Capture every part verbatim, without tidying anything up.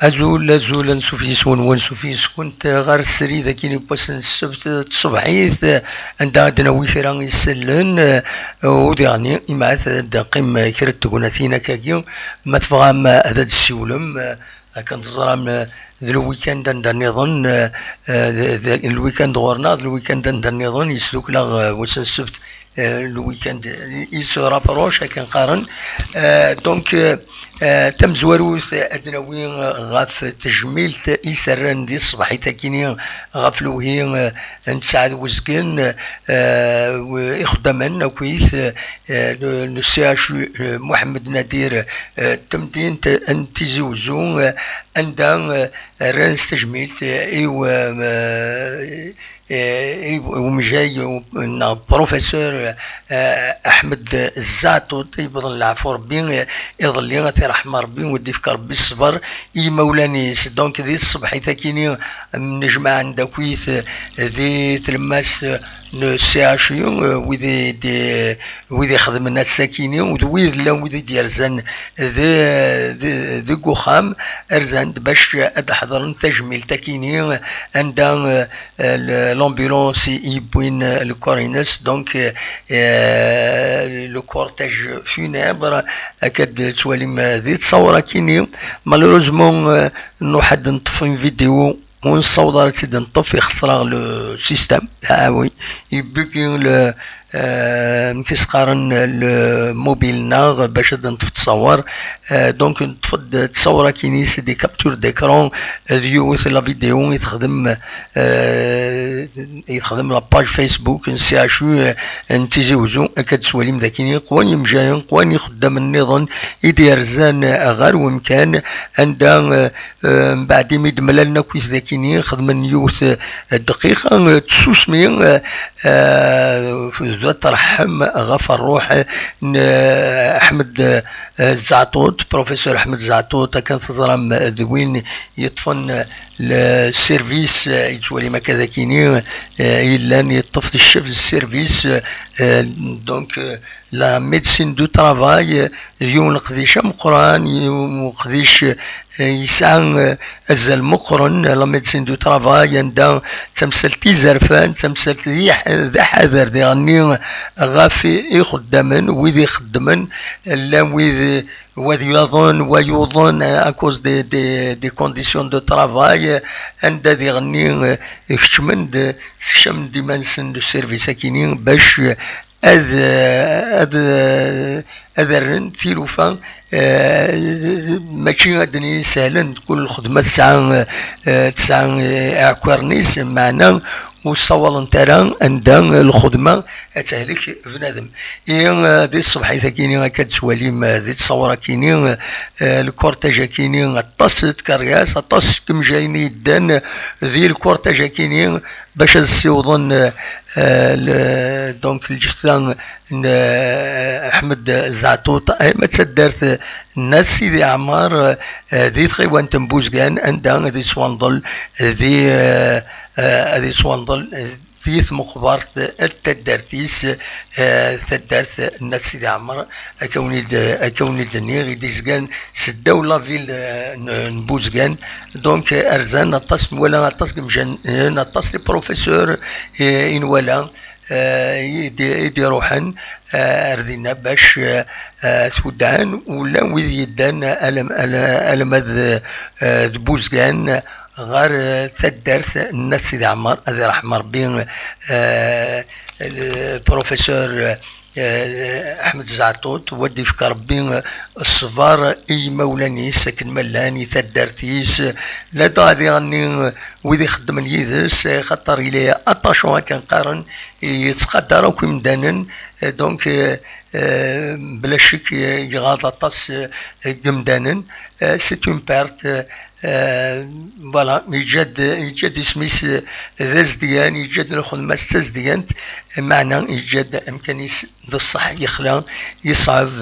Azul, azul, ansuf yes-wen, wansuf yes-kent ɣer srid akkin n wass n ssebt tṣebḥit, anda ad d-nawi kra isallen, u diɣen imɛat ad d-neqqim kra n tegnatin akkagi, ma tebɣam ad d-ssiwlem, akken teẓram, d lwikand anda nniḍen, d, d, lwikand ɣur-neɣ, d lwikand anda nniḍen, yesdukkel-aɣ wass n ssebt, le week-end, il se rapproche, akken qqaren. Donc, tamezwarut ad d-nawi ɣef tejmilt i s-rran di tṣebḥit-akini ɣef lewhi n Saɛd Wezgen, ixeddamen akkit le C H U Mohamed Nadir, temdint n Tizi Uzzu, anda rran s tejmilt i umejjay neɣ professeur Ahmed Zaɛtut, yewweḍ leɛfu Rebbi iḍelli, ad t-iṛḥem Rebbi, u ad d-ifk Rebbi ṣṣber i yimawlan-is. Donc, di tṣebḥit-akini, mnejmaɛen-d akkit di tlemmast n C H U, wid i d-, wid ixedmen ass-akini, u d wid llan, wid i d-yerzan de-, de-, deg uxxam, rzan-d bac ad d-ḥeḍren tajmilt-akini, anda l'ambulance i yewwin le corps-ines, donc, le cortège funèbre, akka d-tettwalim di ttṣawra-kini. Malheureusement, nruḥ ad neṭṭef une vidéo ur nessaweḍ ara ad tt-id-neṭṭef, ixṣer-aɣ le système. Ah oui, yebbugi le, amek i s-qqaren, le mobile-nneɣ bac ad neṭṭef ttṣawar. Donc, neṭṭef-d ttṣawra-kini, c'est des captures d'écran, d yiwet la vidéo i texdem, i texdem la page Facebook n C H U n Tizi Uzzu. Akka d-tettwalim dakini, qwan yimejjayen, qwan ixeddamen nniḍen i d-yerzan ɣer wemkan anda, mbeɛd imi d-mlalen akkit dakini, xedmen yiwet dqiqa n tsusmi, d at ṛṛeḥm ɣef ṛṛuḥ n Ḥmed Zaɛṭuṭ, professeur Ḥmed Zaɛṭuṭ, akken teẓram d win yeṭṭfen le service, yettwalim akka dakini, yellan yeṭṭef le chef de service, donc, la médecine du travail, yiwen uqdic ameqqran, yiwen uqdic yesɛa azal meqqren, la médecine du travail, anda d tamsalt izerfan, d tamsalt d aḥader diɣenni ɣef ixeddamen, wid ixeddmen, llan wid, wa d yuḍen, wa yuḍen à cause des, des, des conditions de travail, anda diɣenni kecmen-d, sekcmen-d iman-nsen le service-akini bac ad, ad, ad rren tilufa, mačči ad d-nini sehlen, kul lxedma tesɛa, tesɛa iɛekkaren-is, meɛna ur ssawaḍent ara anda lxedma ad tehlek bnadem. I, di tṣebḥit-akini akka d-tettwalim, di ttṣawra-kini, le cortège-akini, aṭas n tkeryas, aṭas n yimejjayen i yeddan di le cortège-akini, bac ad ssiwḍen, donc, lǧetta n Ḥmed Zaɛṭuṭ, ma d taddart n At Sidi Ɛmer, di tɣiwant n Buzgan, anda ad yettwanḍel di, ad yettwanḍel di tmeqbert n taddart-is, taddart n At Sidi Ɛmer, akka wen-id-, akka wen-id-nniɣ, i d-izgan seddaw la ville n, n Buzgan. Donc, rzan aṭas, nwala aṭas n yimejjayen, aṭas n les professeurs i, i nwala, i d-, i d-iruḥen ar dinna bac tweddɛen, u llan wid yeddan alam-, ala-, alamma d, d Buzgan, ɣer taddart n At Sidi Ɛmer, ad iṛḥem Rebbi, le professeur Ḥmed Zaɛṭuṭ, wa d-ifk Rebbi ṣṣber i yimawlan-is akken ma llan, i taddart-is, ladɣa diɣenni wid ixeddmen yid-s, xaṭer il est attachant, akken qqaren, yettqadar akk imdanen, donc, bla ccek, iɣaḍ aṭas n yimdanen, c'est une perte, voilà, yeǧǧa-d, yeǧǧa-d isem-is d azedgan, yeǧǧa-d lxedma-s d tazedyant, meɛna yeǧǧa-d amkan-is d ṣṣeḥ, yexla, yeṣɛeb,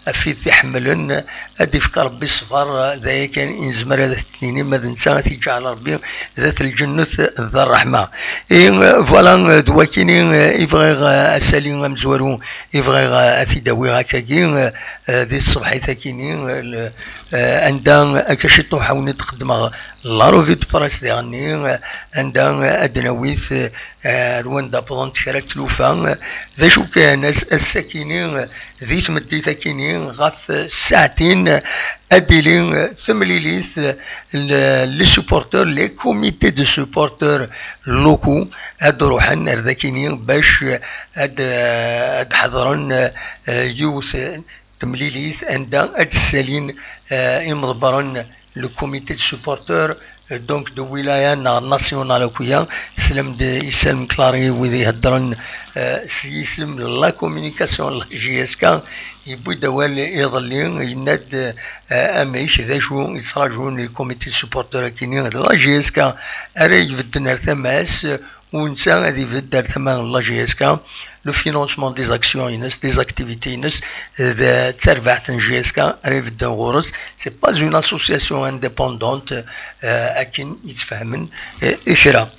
ɣef wid t-iḥemmlen, ad d-ifk Rebbi ṣṣber, d aya kan i nezmer ad t-nini, ma d netta ad t-iǧɛel Rebbi d at lǧennet d ṛṛeḥma. Et, voilà, d wakini i bɣiɣ, asali amezwaru i bɣiɣ ad t-id-awiɣ akkagi, di tṣebḥit-akini, anda akka ciṭuḥ a wen Xedmeɣ la revue de presse diɣenni, anda ad d-nawi, eh, ar wanda wwḍent kra n tlufa. D acu kan, ass-, ass-akini, di tmeddit akini, ɣef ssaɛtin, ad d-tili temlilit, le, les supporters, les comités de supporters locaux, ad d-ruḥen ar dakini bac ad, ad d-ḥeḍren, eh, yiwet temlilit anda ad d-ssalin, eh, imḍebbren, le comité de supporters, eh, donc de wilaya neɣ national akk-ya. Teslam-d i Salem Clary, wid iheddren, eh, s yisem la communication n la J S K, yewwi-d awal iḍelli, yenna-d, eh, amek, d acu i ttraǧun le comité de supporters akini d la J S K ara ibedden ar tama-s, u netta ad ibedd ar tama n la J S K, le financement des actions-ines, des activités-ines, d tarbaɛt n J S K ara ibedden ɣur-s. C'est pas une association indépendante, euh, akken i ttfehmen, euh, i kra.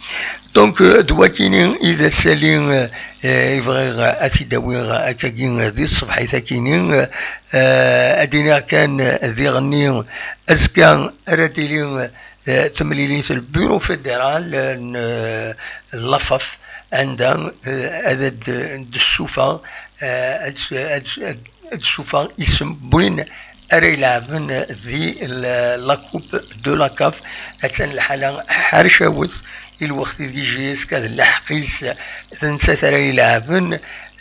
Donc, euh, d wakini i d asali, euh, euh, i bɣiɣ ad t-id-awiɣ akkagi, euh, di tṣebḥit akini, euh, euh, ad iniɣ kan, euh, diɣenni, azekka ara d-tili, euh, eh, temlilit le bureau fédéral, eh, n, eh, l'AFAF, anda, eh, ad d-, d-ssufeɣ, eh, ad, ad, ad, ad d-ssufeɣ isem n win ara ilɛeben di la, la coupe de la CAF. Attan lḥala ḥercawet i lweqt ideg J S K d lḥeqq-is, d nettat ara ilɛeben,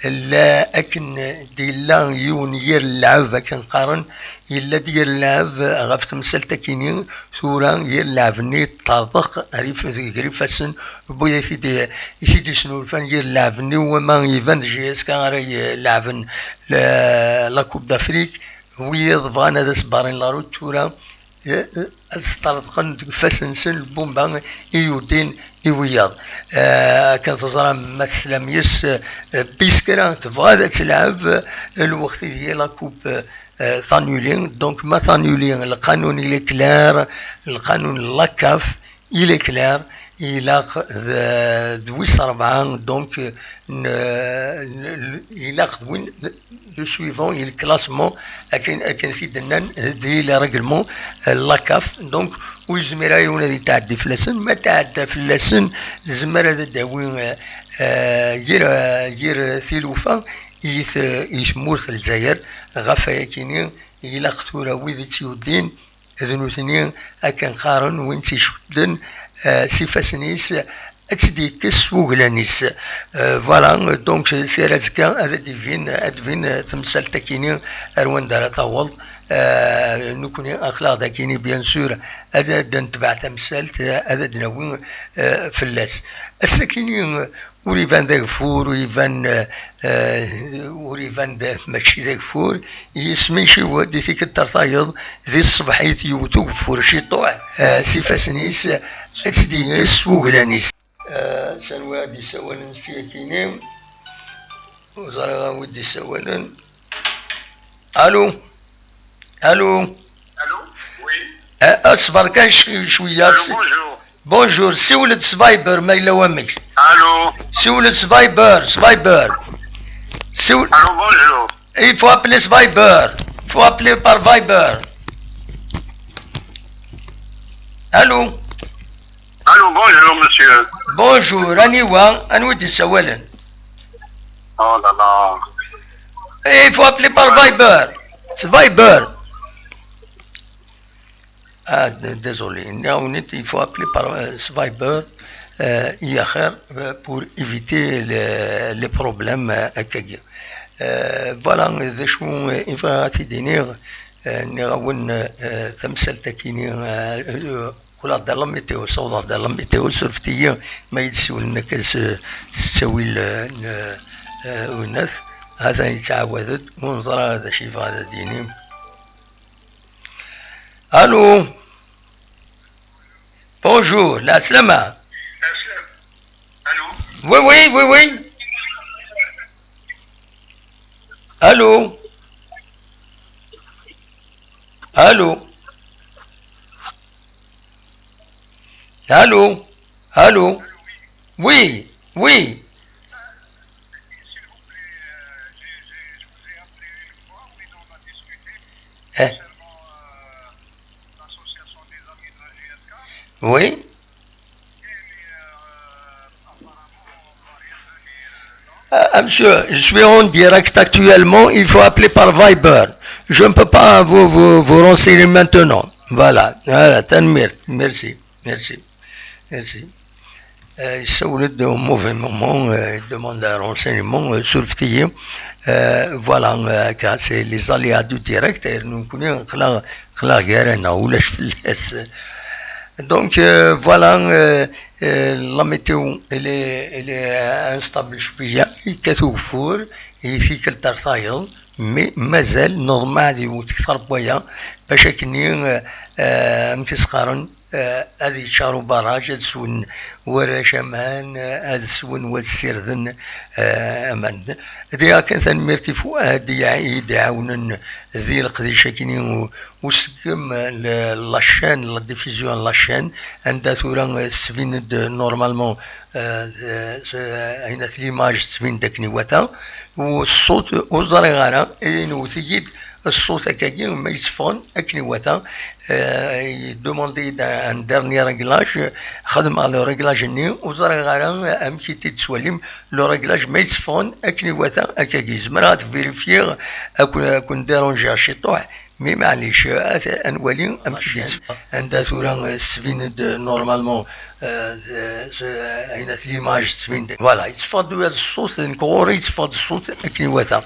la akken d-yella yiwen yir lɛeb akken qqaren, yella-d yir lɛeb ɣef temsalt akini, tura yir lɛeb-nni yeṭṭerḍeq ar if-, gar ifassen, wwid i t-id-, i t-id-isnulfan yir lɛeb-nni, wama iban d J S K ara y-, lɛeben la, la Coupe d'Afrique, wiyaḍ bɣan ad as-barrin la route tura, eh, eh, ad sṭerḍqen deg ifassen-nsen lbumba i yudin i wiyaḍ. Eh, akken teẓram ma teslam yes, eh, bis kra tebɣa ad tt-telɛeb, eh, lweqt ideg la coupe, eh, tanuli. Donc ma tanuli, lqanun il est clair, lqanun n la CAF, il est clair, ilaq d, d wis rebɛa, donc, n, n, ilaq d win, le suivant, il classement, akken, akken t-id-nnan di le règlement, euh, la CAF. Donc, ur yezmir ara yiwen ad yetɛeddi fell-asen. Ma tɛedda fell-asen, tezmer ad d-tawi, euh, euh, yir, euh, yir tilufa i t-, i tmurt n Lezzayer. Ɣef wayakini, ilaq tura wid i tt-yuddin, d nutni akken qqaren, win tt-icudden, eh, s ifassen-is, ad tt-id-yekkes s wuglan-is. Eh, voilà, donc, si ar azekka ad d-ibin, ad d-tbin, eh, temsalt akini ar wanda ara taweḍ. Eh, nekkni aql-aɣ dakini, bien sûr, ad, ad d-netbeɛ tamsalt, eh, ad d-nawi, eh, fell-as. Ass-akini, ur iban d ageffur, ur iban, eh, eh, ur iban d, mačči d ageffur, yesminciw-d i tikkelt ar tayeḍ, di tṣebḥit yewwet ugeffur ciṭuḥ, eh, s ifassen-is, ad tt-id-yekkes s wuglan-is. Eh, s anwa i d-isawalen s tiyakini? Ur ẓriɣ anwa i d-isawalen. Allô? Allô? Allô? Oui. Eh, اصبر كان شوي، شوية. Allô, bonjour. Bonjour, siwel-d s Viber, ma yella wamek. Allô? Siwel-d s Viber, s Viber. Siwel-, allô, bonjour. Il faut appeler s Viber. Il faut appeler par Viber. Allô? Allô, bonjour, monsieur. Bonjour, aniwa, anwa i d-isawalen? Oh là là. Eh, il faut appeler par Viber. S Viber. Ah, d-, désolé. Nniɣ-awen-d, il faut appeler par, euh, s Viber, euh, i axir, euh, pour éviter les, les problèmes, euh, akkagi. Euh, voilà, d acu, euh, i bɣiɣ ad t-id-iniɣ, euh, nniɣ-awen, euh, tamsalt-akini, euh, euh, qqleɣ-d ar la météo, ssawḍeɣ-d ar la météo, surfet-iyi ma yi-d-siwlen akka s, s ttawil, euh, n, euh, unat, ha-t-an yettɛawad-d, ur neẓri ara d acu yebɣa ad d-yini. Allô? Bonjour, la salama. Allô? Oui, oui, oui, oui. Allô? Allô? Allô? Allô? Oui, oui. Eh. Oui. Ah, monsieur, je suis en direct actuellement, il faut appeler par Viber. Je ne peux pas vous, vous, vous renseigner maintenant. Voilà, voilà, merci, merci, merci. Euh, il s'agit de mauvais moment, euh, il demande un renseignement euh, sur le euh, voilà, euh, car c'est les aléas du direct, et nous connaissons clair, clair, guerre, on a eu la. Donc, euh, voilà, euh, euh, la météo, elle est, elle est instable, شوية، يكاد يكون يكثر الطاير، mais مازال normal يوت أكثر بويا، باش كني، آه، آه، متسخرن، آه، هذه شهر براج، هذا سون ورش أمان، آه، هذا سون والسردن، آه، أمان. هذه كان ثانميرتي فؤاد يعيد عاونن ذي القديشة كني وسقم لاشين، لا ديفيزيون لاشين، عندها ثورة سفين نورمالمون، آه، آه، عينات ليماج سفين داك نواتا، والصوت وزري غانا، إنو تيجي الصوت هكاكي ما يصفون أكن وثا. آه، يدوموندي ان ديرني ريغلاج، خدم على ريغلاج ني وزري غانا أمشي تتسولم لو ريغلاج ما يصفون أكن وثا أكاكي زمرا تفيريفيغ أكون أكون ديرونجي شي طوح. مي معليش، آه، أنوالي أمشي ديس. عندها ثورة سفين نورمالمون، آه، آه، عينات ليماج سفين. فوالا، يتفضل هذا الصوت، نكوري يتفضل الصوت أكن وثا.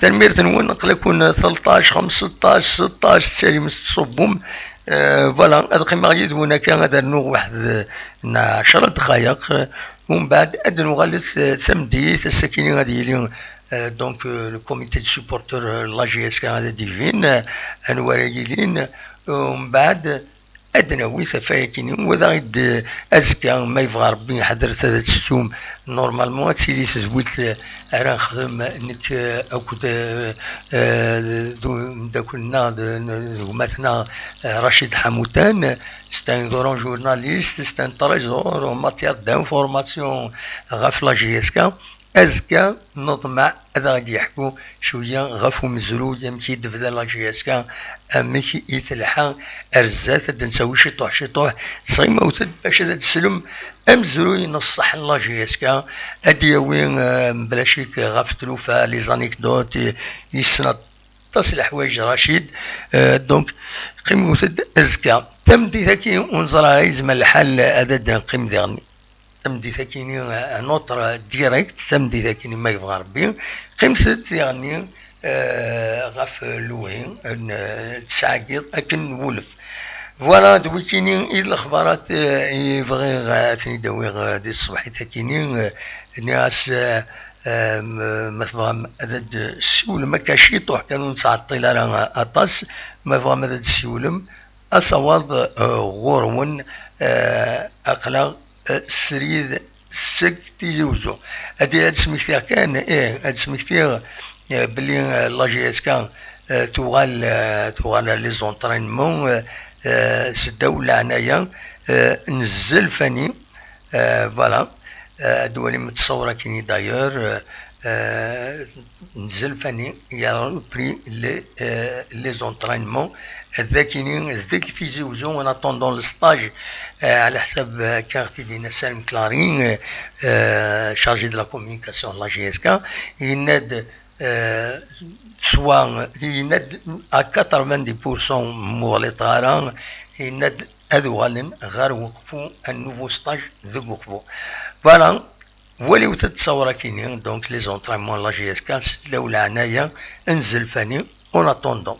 تنميرت نون نقلكون ثلطاش، خمسطاش، ستطاش، تسالي من الصبوم. آه، فوالا، هذا قيمة غيد هناك هذا نوغ واحد، آه، عشرة دقائق، آه، ومن بعد أدنو غالت، آه، ثمديت السكينة غادي يلي، آه، دونك، آه، لو كوميتي دو سوبورتور، آه، لا جي اس كي غادي ديفين، آه، أنوار يلين، آه، ومن بعد أدنوي ثفايكيني وذا غيد أزكى ما يبغى ربي يحضر ثلاثة ستوم. نورمالمون تسيلي تزويت، آه، راه نخدم نك، آه، أكد، آه، آه، دو-، مداكلنا، د-، ن-، دوماتنا، آه، رشيد حموتان، c'est un grand journaliste, c'est un trésor en matière d'information غاف لا جي اس كي. أزكى نطمع هذا غادي يحكو شوية غاف ومزروج، أمك يدفدا لا جي اس كي، أمك يتلحى أرزات، هاد نساوي شي طوح شي طوح، تصغي موتد باش هذا تسلم أمزروي نصح لا جي اس كي، أدياوي، آه، بلا شيك غاف تلوفا، لي زانيكدوت، يسنط تصلح حوايج رشيد. آه، دونك، قيم وثد أزكى. تمدي ثاكي ونزرع يزمل الحال، هذا دان قيم ديغني. تمدي ثاكيني، آه، نوتر ديريكت، تمدي ثاكيني ما يبغى ربي. قيم ثد ديغني، آه، غاف لوهي، آه، تسعقيض، أكن ولف. فوالا، دويتيني إذ الأخبارات، آه، يبغي غا-، أثني داوي غا-، دي الصبح ثاكيني، آه، ناس، آه، آم، ما تبغام هذا السيول ما كاش يطوح كانوا نتعطي لا راه أطاس، ما تبغام هذا السيولم أصوات، آه، غورون، آه، أقلا، آه، سريد سك تيزي وزو. هادي هاد سميتيها كان، إيه، هاد سميتيها، آه، بلي، آه، لا جي اس كا، آه، توغال، آه، توغال لي زونترينمون، آه، آه، سداو لعناية، آه، نزل فاني، آه، فوالا. آه، دوالي متصورة كيني دايور، آه، آه، نزل فاني يا بري لي، آه، لي زونترينمون. ذاكيني ذاك تيزي وزو، انا طوندون لو ستاج، آه، على حساب، آه، كارتي دينا سالم كلارين، آه، شارجي دو لا كومونيكاسيون لا جي اس كا، يناد، آه، سوا يناد ا كاتروفان دي بورسون مغلط غارا، يناد هذا غالن غير وقفوا النوفو ستاج ذو وقفوا. فوالا، وليو تتصور كيني، دونك لي زونطرينمون لا جي اس كا، سلاو لعناية، انزل فاني، اون اتوندون.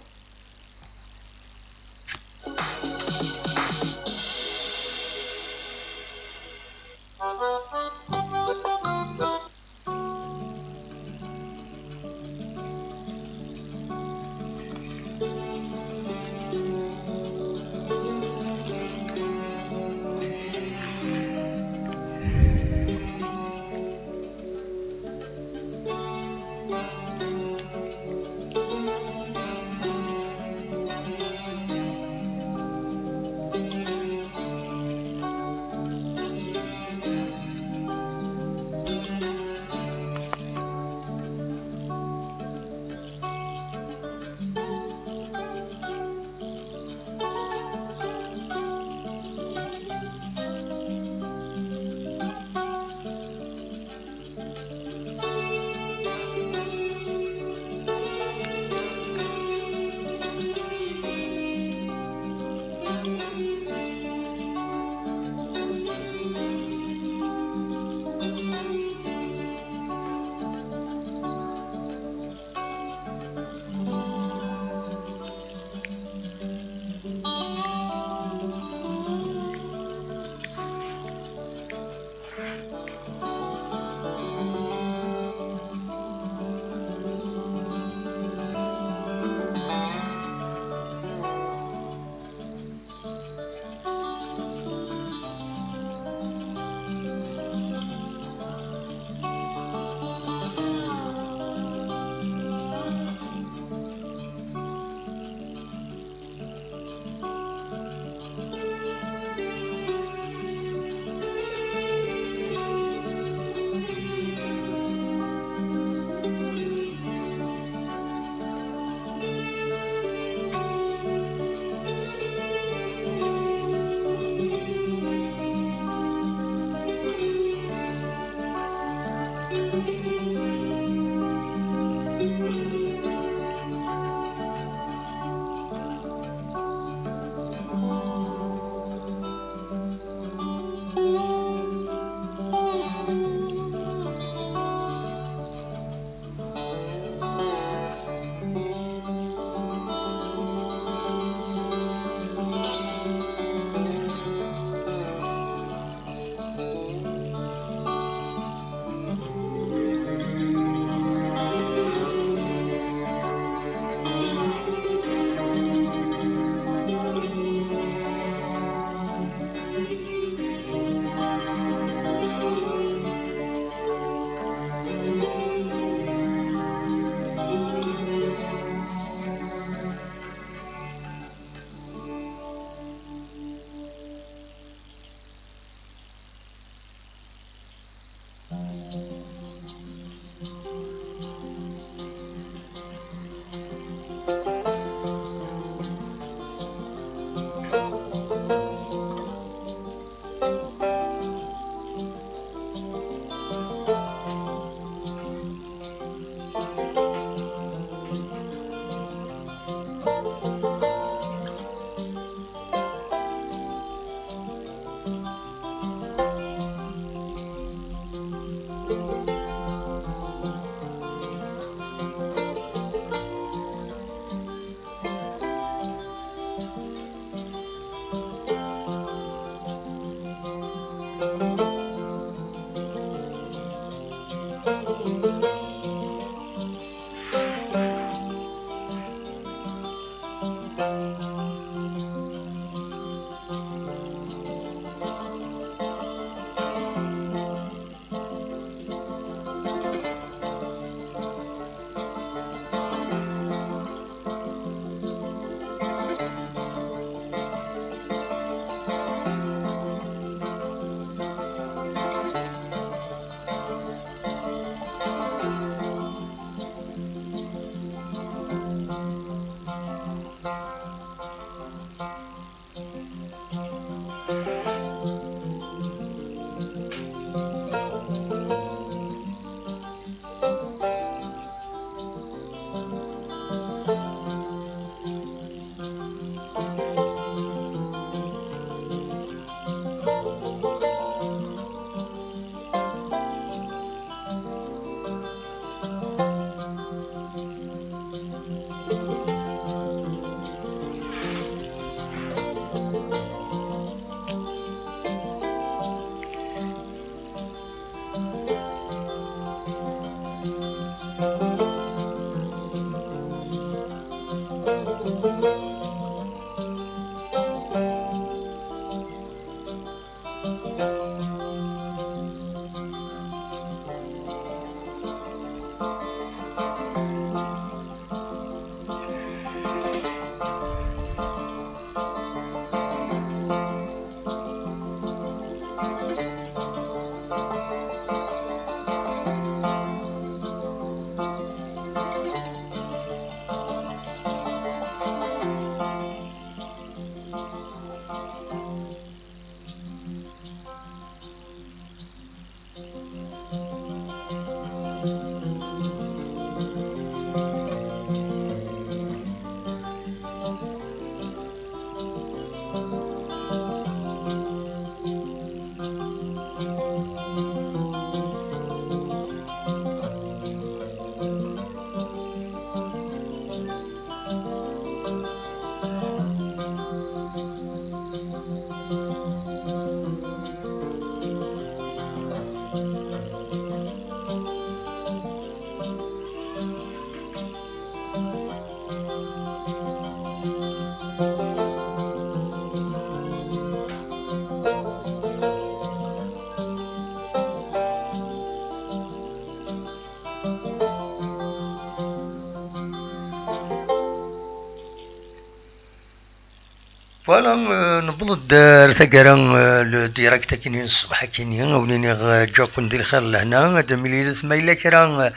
Voilà, euh, newweḍ-d ar taggara, euh, le direct akini n ṣṣbeḥ akini, a wen-iniɣ, euh, ǧǧiɣ-ken di lxir d lehna, ad d-nemlilet ma yella kra, euh,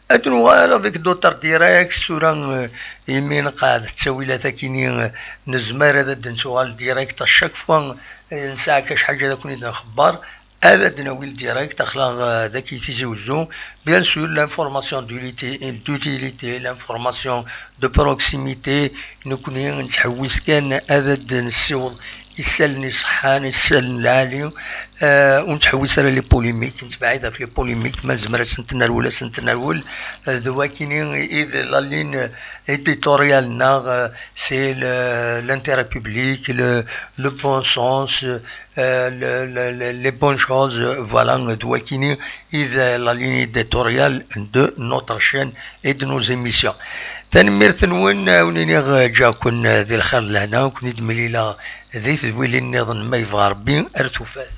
ad nuɣal avec d'autres directs, tura, euh, imi nqeɛɛed ttawilat akini, euh, nezmer ad d-nettuɣal direct à chaque fois, euh, nesɛa kac ḥaǧa ad ken-id-nxebber. Ad d-nawi le direct, axlaɣ, euh, d aki Tizi Uzzu. Bien sûr, l'information d'utilité, d'utilité, l'information de proximité, nekkni nettḥewwis kan ad d-nessiweḍ isallen iṣeḥḥan, isallen lɛali, euh, ur nettḥewwis ara les polémiques, nettbeɛɛid ɣef les polémiques, ma nezmer ad sent-nerwel, ad sent-nerwel, euh, d wakini i d la ligne éditoriale-nneɣ, euh, c'est le, l'intérêt public, le, le bon sens, euh, euh, le, le, le, les bonnes choses, euh, voilà, euh, d wakini i d, euh, la ligne éditoriale de notre chaîne et de nos émissions. Tanemmirt-nwen, euh, wen-iniɣ, euh, ǧǧiɣ-ken, euh, di lxir d lehna, ken-id-mlileɣ di tedwilin nniḍen ma yebɣa Rebbi, ar tufat.